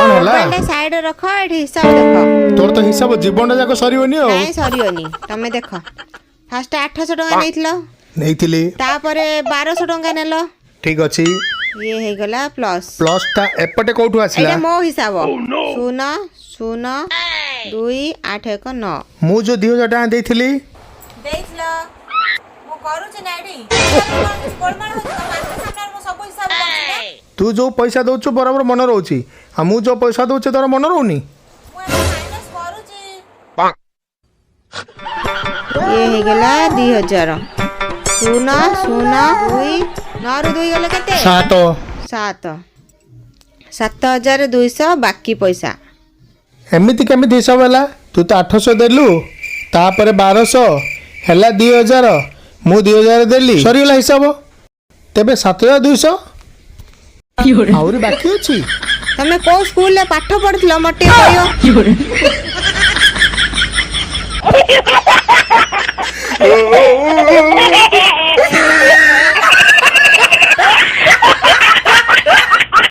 କଣ ହେଲା? ମୋବାଇଲଟା ସାଇଡରେ ରଖ, ଏଠି ହିସାବ ଦେଖ। ତୋର ତ ହିସାବ ଜୀବନଟା ଯାକ ସରିବନି ଆଉ। ନାଇଁ, ସରିବନି। ତମେ ଦେଖ, ଫାଷ୍ଟ 800 ଟଙ୍କା ନେଇଥିଲ। ନେଇଥିଲି। ତାପରେ 1200 ଟଙ୍କା ନେଲ। ଠିକ ଅଛି। ଇଏ ହେଇଗଲା ପ୍ଲସ୍। ପ୍ଲସଟା ଏପଟେ କୋଉଠୁ ଆସିଲା? ଏଇଟା ମୋ ହିସାବ। 0 0 2 8 1 9। ମୁଁ ଯୋଉ 2000 ଟଙ୍କା ଦେଇଥିଲି? ଦେଇଥିଲ। ମୁଁ କରୁଛି ନା ଏଠି। ମୁଁ ସବୁ ହିସାବ କରୁଛି ନା। ତୁ ଯୋଉ ପଇସା ଦଉଛୁ ବରାବର ମନେ ରହୁଛି, ଆଉ ମୁଁ ଯୋଉ ପଇସା ଦଉଛି ତୋର ମନେ ରହୁନି। ମୁଁ ଏବେ ମାଇନସ୍ କରୁଛି। ଇଏ ହେଇଗଲା 2000। 0 0 2, 9ରୁ 2 ଗଲେ କେତେ? 7। 7। 7200 ବାକି ପଇସା। ଏମିତି କେମିତି ହିସାବ ହେଲା? ତୁ ତ 800 ଦେଲୁ, ତାପରେ 1200 ହେଲା 2000, ମୁଁ 2000 ଦେଲି, ସରିଗଲା ହିସାବ। ତେବେ 7200 ଆହୁରି ବାକି ଅଛି। ତମେ କୋଉ ସ୍କୁଲରେ ପାଠ ପଢୁଥିଲ, ମତେ ଟିକେ କହିବ?